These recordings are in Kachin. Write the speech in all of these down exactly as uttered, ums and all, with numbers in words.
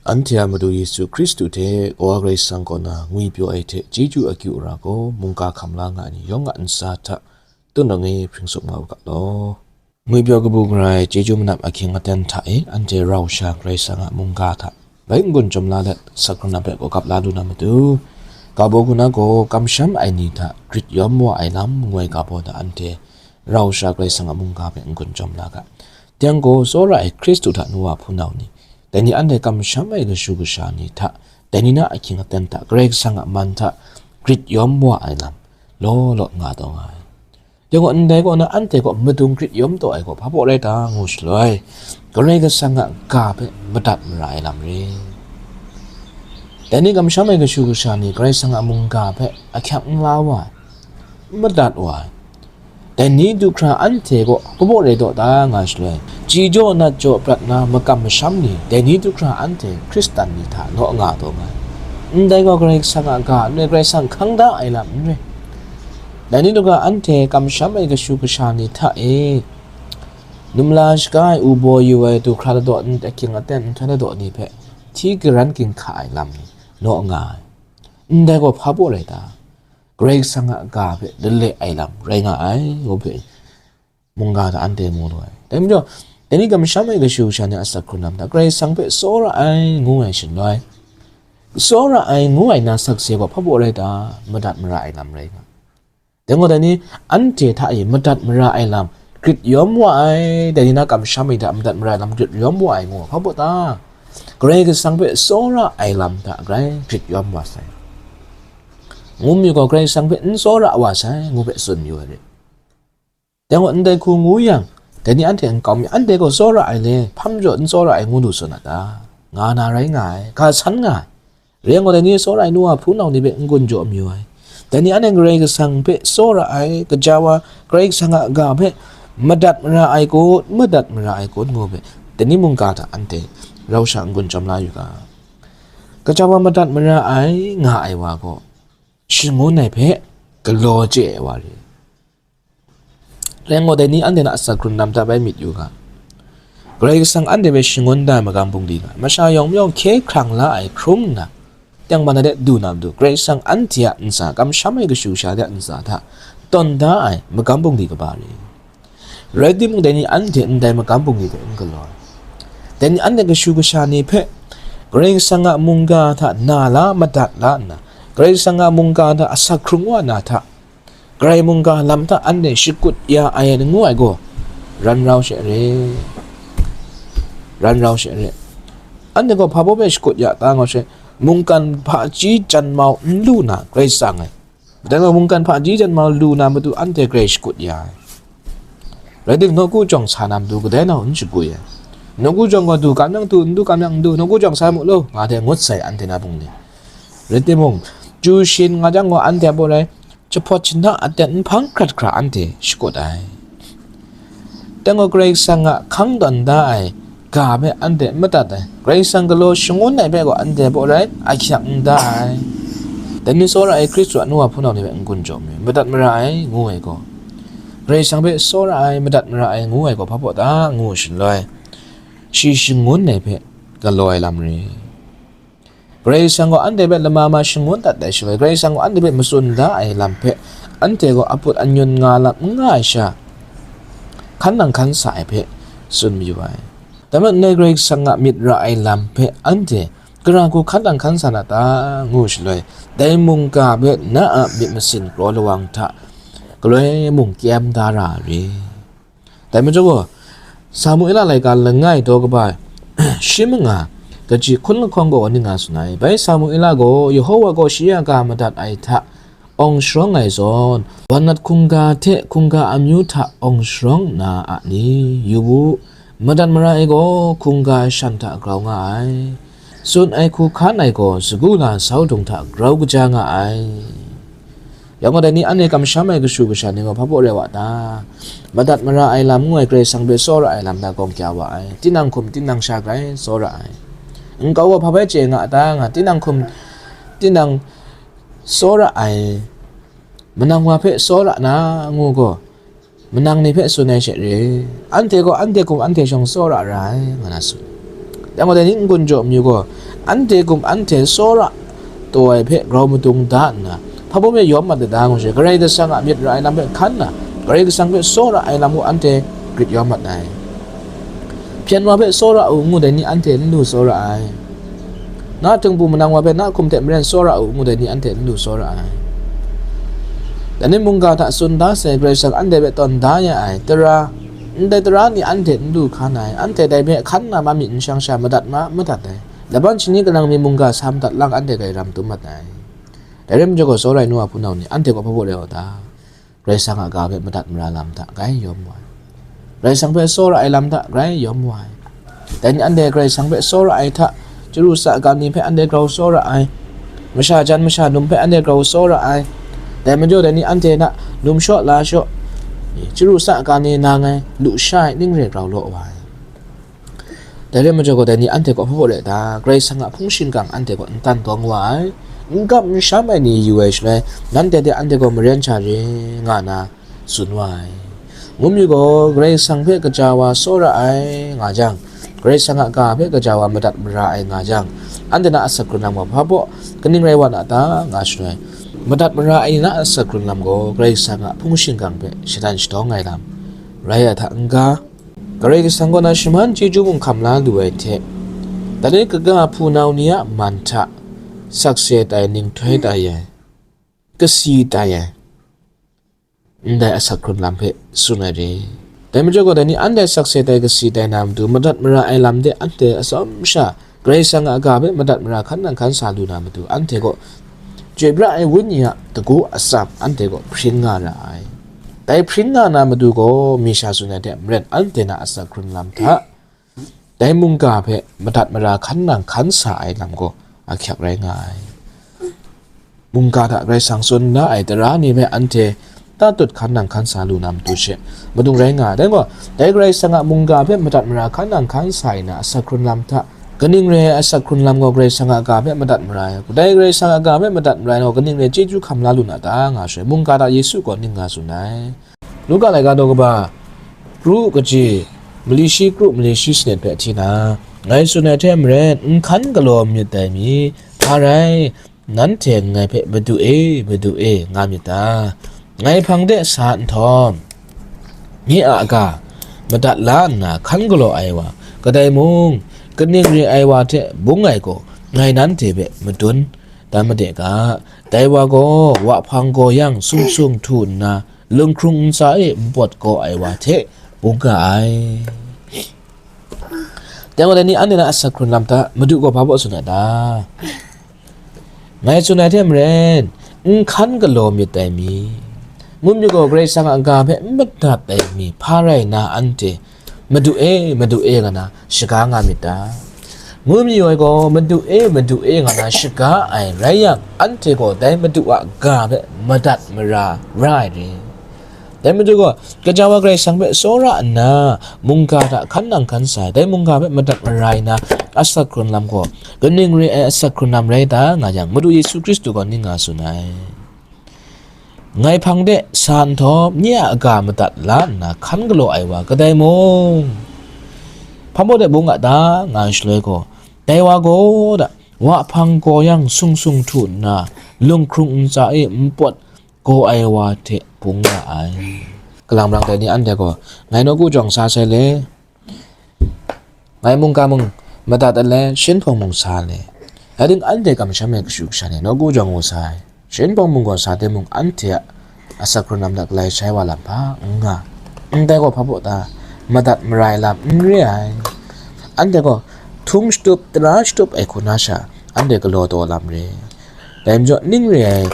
Anhte a Madu Yesu Hkristu hte Kawa Karai Kasang kaw na ngwipyaw ai hte chyeju akyu ara gaw mungga hkam la nga ai ni yawng a ntsa hta tun rang e hpring tsup nga u ga law. Ngwipyaw kabu gara ai chyeju manap ahkying aten hta e anhte rau sha Karai Kasang a mungga hta bai n-gun chyawm la let, sakhran hpe gaw gap la lu na matu, ga baw hku na gaw kamsham ai ni hta grit yawm wa ai lam ngu ai ga baw hta anhte rau sha Karai Kasang a mungga hpe n-gun chyawm la ga. Teng gaw tsawra ai Hkristu hta nu wa hpunau ni, dai ni anhte kamsham ai kashu kasha ni hta, dai ni na ahkying aten hta Karai Kasang a man hta grit yawm wa ai lam law law nga taw nga ai. Dai gaw ndai kaw na anhte kaw madung grit yawm taw ai gaw hpa baw rai ta ngu shaloi, Karai Kasang a ga hpe madat mara ai lam re. Dai ni kamsham ai kashu kasha ni Karai Kasang a mungga hpe ahkyak n la wa ai, n madat wa ai. Dai ni du hkra anhte kaw hpa baw rai taw ta nga shaloi, chyi jaw nat jaw prat na makam masham ni dai ni du hkra anhte Hkristan ni hta naw nga taw nga ai. Ndai gaw Karai Kasang a ga n rai, Karai Kasang hkang da ai lam n rai. Dai ni du hkra anhte kamsham ai kashu kasha ni hta e, numla shaga ai u baw yu ai du hkra ladaw n ahkying aten nhtoi ladaw ni hpe hti garan ginhka ai lam ni naw nga ai. Ndai gaw hpa baw rai ta? Karai Kasang a ga hpe lale ai lam rai nga ai, ngu hpe mungga hta anhte mu lu ai. Dai majaw, dai ni kamsham ai kashu kasha ni a sak hkrun lam hta, Karai Kasang hpe tsawra ai ngu ai shaloi, tsawra ai ngu ai na sakse gaw hpa baw rai ta? Madat mara ai lam rai nga. Dai gaw, dai ni anhte hta e madat mara ai lam grit yawm wa ai, dai ni na kamsham ai hta madat mara ai lam grit yawm wa ai ngu hpa baw ta? Karai Kasang hpe tsawra ai lam hta grai grit yawm wa sai. Ngu mi gaw Karai Kasang hpe n tsawra wa sai, ngu hpe tsun mayu ai re. Dai gaw, ndai hku ngu yang, dai ni anhte n kau mi, anhte gaw tsawra ai le, hpa majaw n tsawra ai ngu lu tsun a ta? Nga na rai nga ai, ga san nga ai. Rai yang gaw, dai ni tsawra ai nu wa hpunau ni hpe n-gun jaw mayu ai. Dai ni anhte Karai Kasang hpe tsawra ai, gaja wa Karai Kasang a ga hpe madat mara ai kun, madat mara ai kun ngu hpe, dai ni mungga hta anhte rau sha n-gun chyawm la yu ga. Gaja wa madat mara ai nga ai wa gaw, shangun ai hpe galaw chye ai wa re. Rai yang gaw, dai ni anhte na a sak hkrun lam hta bai myit yu ga. Karai Kasang anhte hpe shangun da ai magam bungli nga, masha yawng mayawng hkye hkrang la ai hkrum nna, tengman ai de du na matu, Karai Kasang anhte a ntsa, kamsham ai kashu kasha de a ntsa hta tawn da ai magam bungli kaba re. Rai timung, dai ni anhte ndai magam bungli hte n galaw ai. Dai ni anhte kashu kasha ni hpe Karai Kasang a mungga hta na la madat la nna, Karai Kasang a mungga hta a sak hkrung wa na hta, Karai mungga lam hta anhte shakut ya ai ngu ai gaw, ran rau she re. Ran rau she re. Anhte gaw hpa baw hpe shakut ya ta nga she, mungkan hpaji janmau n lu na Karai Kasang ai. Dai gaw mungkan hpaji janmau lu na matu anhte grai shakut ya ai. Rai timung, nawku jawng sa na matu kadai nau n shagwi ai. Nawku jawng gaw du kam yang du, n du kam yang n du, nawku jawng sa mu law, nga hte ngut sai anhte na bungli. Rai timung, chyu shin nga jang gaw anhte a baw rai, jahpawt jahna aten nhpang hkrat hkra anhte shakut ai. Dai gaw Karai Kasang a hkang tawn da ai ga hpe anhte n madat ai. Karai Kasang galaw shangun ai hpe gaw anhte baw rai ahkyak n da ai. Dai ni tsawra ai Hkristu a nu wa hpunau ni hpe n-gun jaw mi, madat mara ai ngu ai gaw, Karai Kasang hpe tsawra ai, madat mara ai ngu ai gaw hpa baw ta ngu shaloi, shi shangun ai hpe galaw ai lam re. Karai Kasang gaw anhte hpe lama ma shangun dat ai shaloi, Karai Kasang gaw anhte hpe matsun da ai lam hpe, anhte gaw aput anyun nga lam n nga ai sha, hkan nang hkan sa ai hpe tsun mayu ai. Dai majaw, ndai Karai Kasang a myit ra ai lam hpe anhte gara hku hkan nang hkan sa na ta ngu shaloi, dai mungga hpe na a myit masin kraw lawang hta galoi mung kyem da ra ai re. Dai majaw gaw, Samuela laika langai daw kaba shi manga, kaji hkun lahkawng gaw ning nga tsun ai. Bai Samuela gaw Yehova gaw shi a ga madat ai hta awng sharawng ai zawn, wan nat hkungga hte hkungga amyu hta awng sharawng na a ni? Yu u, madat mara ai gaw hkungga shan hta grau nga ai. Tsun ai hku hkan ai gaw sagu la sau dung hta grau kaja nga ai. Yang gaw, dai ni anhte kamsham ai kashu kasha ni gaw hpa baw rai wa ta? Madat mara ai lam ngu ai Karai Kasang hpe tsawra ai lam hta gawng kya wa ai. Tinang hkum tinang sha grai tsawra ai. Nkau gaw hpa bai chye nga ta nga, tinang hkum tinang tsawra ai, manang wa hpe tsawra na ngu gaw, manang ni hpe tsun ai she re, anhte gaw anhte hkum anhte shawng tsawra ra ai, nga na tsun. Yang gaw, dai ni n-gun jaw mayu gaw, anhte kum anhte tsawra taw ai hpe grau madung da nna, hpa baw me yawm mat dai da ngu she, Karai Kasang a myit ra ai lam hpe hkan nna, Karai Kasang hpe tsawra ai lam gaw anhte grit yawm mat ai. Hpyen wa hpe tsawra u ngu dai ni anhte n lu tsawra ai. Na htingbu manang wa hpe na hkum hte maren tsawra u ngu dai ni anhte n lu tsawra ai. Dai ni mungga hta tsun da sai Karai Kasang anhte hpe tawn da ya ai tara, ndai tara ni anhte n lu hkan ai, anhte dai hpe hkan nna mamyit n shang sha madat ma, madat ai. Laban shani kanang mi mungga sa madat lang anhte grai ram tum mat ai. Dai rai majaw gaw, tsawra ai nu a hpunau ni, anhte gaw hpa baw rai wa ta? Karai Kasang a ga hpe madat mara lam hta grai yawm wa ai. Karai Kasang hpe tsawra ai lam hta grai yawm wa ai. Dai ni anhte Karai Kasang hpe tsawra ai hta, chyaru tsakam ni hpe anhte grau tsawra ai, masha jan masha num hpe anhte grau tsawra ai, dai majaw dai ni anhte hta num shaw la shaw, chyaru tsakam ni nang ai, lu sha ai ning re grau law wa ai. Dai rai majaw gaw, dai ni anhte kaw hpa baw rai ta? Karai Kasang a hpung shingkang anhte kaw n tan dawng wa ai, n gam n sham ai ni yu ai shaloi, nanhte de anhte gaw maren sha re nga na tsun wa ai. Ngu mi gaw, Karai Kasang hpe kaja wa tsawra ai nga jang, Karai Kasang a ga hpe kaja wa madat mara ai nga jang, anhte na asak hkrun lam gaw hpa baw kaning rai wa na ta nga shaloi, madat mara ai ni na asak hkrun lam gaw Karai Kasang a hpung shingkang hpe shadan shadawng ai lam rai ai hta n-ga, Karai Kasang kaw na shaman chyeju mung hkam la lu ai hte, dai kaga hpunau ni a man hta sakse tai, ninghtoi tai ai, kasi tai ai, ndai asak hkrun lam hpe tsun ai re. Dai majaw gaw, dai ni anhte sakse tai, kasi tai na matu, madat mara ai lam de anhte atsawm sha, Karai Kasang a ga hpe madat mara hkan nang hkan sa lu na matu, anhte gaw chyoi pra ai Wenyi a dagu atsam anhte gaw hpring nga ra ai. Dai hpring nga na matu gaw, mi sha tsun ai hte maren, anhte na asak hkrun lam hta dai mungga hpe madat mara hkan nang hkan sa ai lam gaw ahkyak rai nga ai. Mungga hta Karai Kasang tsun da ai tara ni hpe anhte tatut hkan nang hkan sa lu na matu she, madung rai nga ai. Dai gaw, dai Karai Kasang a mungga hpe madat mara hkan nang hkan sa ai na asak hkrun lam hta, kaning re ai asak hkrun lam gaw Karai Kasang a ga hpe madat mara ai, kadai Karai Kasang a ga hpe madat mara ai gaw kaning re chyeju hkam la lu na ta nga shaloi, mungga hta Yesu gaw ning nga tsun ai. Luka laika daw kaba, kru kaji, mali shi kru mali shi sanit hpe hti na, ngai tsun ai hte maren, n hkan galaw myit dai mi, hpa rai, nanhte ngai hpe, "Madu e, Madu e," nga myit ta? Ngai hpang de sa nhtawm, nye a ga madat la nna hkan galaw ai wa, kadai mung, kaning re ai wa hte bung ai gaw, ngai nanhte hpe madun dan made ga, dai wa gaw wa hpang gaw yang sung sung htu nna, lunghkrung ntsa e npawt gaw ai wa hte bung ga ai. Dai gaw, dai ni anhte na asak hkrun lam hta, Madu gaw hpa baw tsun ai ta? Ngai tsun ai hte maren, n hkan galaw myit dai mi, ngut mi gaw Karai Kasang a ga hpe n madat ai mi, hpa rai na anhte, "Madu e, Madu e," nga na shaga nga myit ta? Ngut mi ai gaw, "Madu e, Madu e," nga na shaga ai rai yang, anhte gaw dai Madu a ga hpe madat mara ra ai re. Dai Madu gaw, gaja wa Karai Kasang hpe tsawra nna, mungga hta hkan nang hkan sa ai, dai mungga hpe madat mara ai na, asak hkrun lam gaw, kaning re ai asak hkrun lam rai ta nga yang, Madu Yesu Hkristu gaw ning nga tsun ai. Ngai hpang de sa nhtawm, nye a ga madat la nna hkan galaw ai wa kadai mung, hpa baw de bung ga ta nga ai shaloi gaw, dai wa gaw da, wa hpang gaw yang sung sung htu nna, lunghkrung ntsa e npawt gaw ai wa hte bung nga ai. Kalang marang dai ni anhte gaw, ngai nawku jawng sa sai le, ngai mungga mung madat ai le, shinhpawng mung sa le, dai ting anhte kamsham ai kashu kasha ni nawku jawng wu sai. Shinhpawng mung gaw sa timung, anhte a asak hkrun lam hta galai shai wa lam hpa n nga. Ndai gaw hpa baw ta? Madat mara ai lam n re ai. Anhte gaw htung shatup, tara shatup ai hku na sha, anhte galaw taw lam re. Dai majaw, ning re ai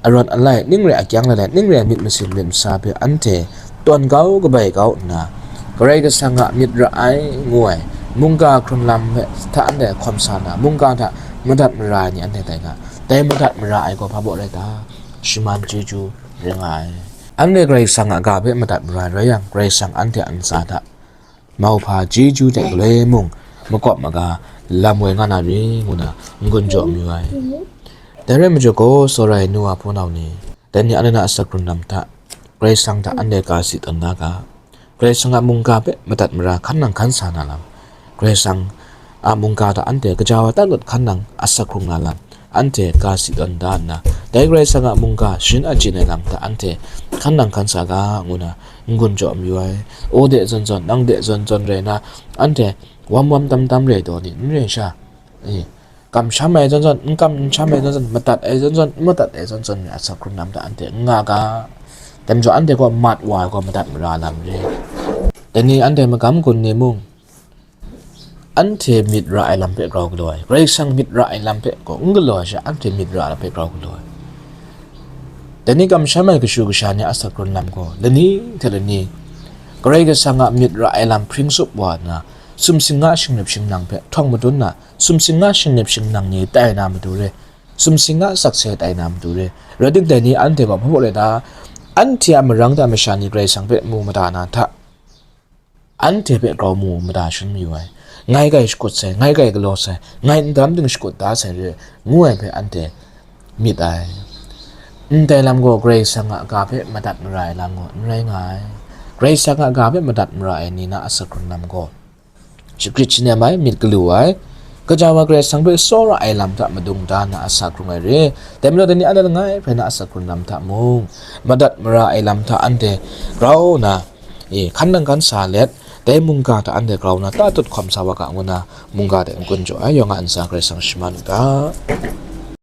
arawn alai, ning re ai akyang lailai, ning re ai myit masin myit masa hpe anhte tawn kau kabai kau nna, Karai Kasang a myit ra ai ngu ai mungga hkrun lam hpe hta anhte hkawm sa na, mungga hta madat mara ai ni anhte tai nga. Dai madat mara ai gaw hpa baw rai ta? Shaman chyeju rai nga ai. Anhte Karai Kasang a ga hpe madat mara ai rai yang, Karai Kasang anhte a ntsa hta mauhpa chyeju hte galoi mung makawp maga lam woi nga na re ngu na n-gun jaw mayu ai. Dai rai majaw gaw, tsawra ai nu wa hpunau ni, dai ni anhte na asak hkrun lam hta, Karai Kasang hta anhte ga si tawn na ga, Karai Kasang a mungga hpe madat mara hkan nang hkan sa na lam, Karai Kasang a mungga hta anhte kaja wa tatlut hkan nang asak hkrung na lam, anhte ga si tawn da nna, dai Karai Kasang a mungga sharin achyin ai lam hta anhte hkan nang hkan sa ga, ngu na n-gun jaw mayu ai. U de zawn zawn, nang de zawn zawn rai na, anhte wam wam tam tam rai taw ni, n rai sha, e, kamsham ai zawn zawn, n kam n sham ai zawn zawn, madat ai zawn zawn, n madat ai zawn zawn, asak hkrung lam hta anhte n nga ga. Dai majaw anhte gaw mat wa ai gaw madat mara lam re. Dai ni anhte magam gun ni mung, anhte myit ra ai lam hpe grau galaw ai, Karai Kasang myit ra ai lam hpe gaw n galaw ai sha, anhte myit ra ai lam hpe grau galaw ai. Dai ni kamsham ai kashu kasha ni a asak hkrung lam gaw, lani hte lani Karai Kasang a myit ra ai lam hpring tsup wa nna, sumsing a shingnip shingnang hpe htawng madun na, sumsing a shingnip shingnang ni tai na matu re, sumsing a sakse tai na matu re, rai timung dai ni anhte gaw hpa hpaw rai ta, anhte a marang hta masha ni Karai Kasang hpe mu mada na hta, anhte hpe grau mu mada shangun mayu ai. Ngai kai shakut sai, ngai kai galaw sai, ngai ndam ting shakut da sai re, ngu ai hpe anhte myit ai. Ndai lam gaw Karai Kasang a ga hpe madat mara ai lam gaw n rai nga ai. Karai Kasang a ga hpe madat mara ai ni na asak hkrung lam gaw, shagrit shanem ai, myit galu ai, kaja wa Karai Kasang hpe tsawra ai lam hta madung da na asak hkrung ai re. Dai majaw dai ni anhte langai hpe na asak hkrung lam hta mung, madat mara ai lam hta anhte grau na, e, hkan nang hkan sa let, dai mungga hta anhte grau na tatut hkawm sa wa ga, ngu na mungga de n-gun jaw ai, yawng a ntsa Karai Kasang shaman u ga.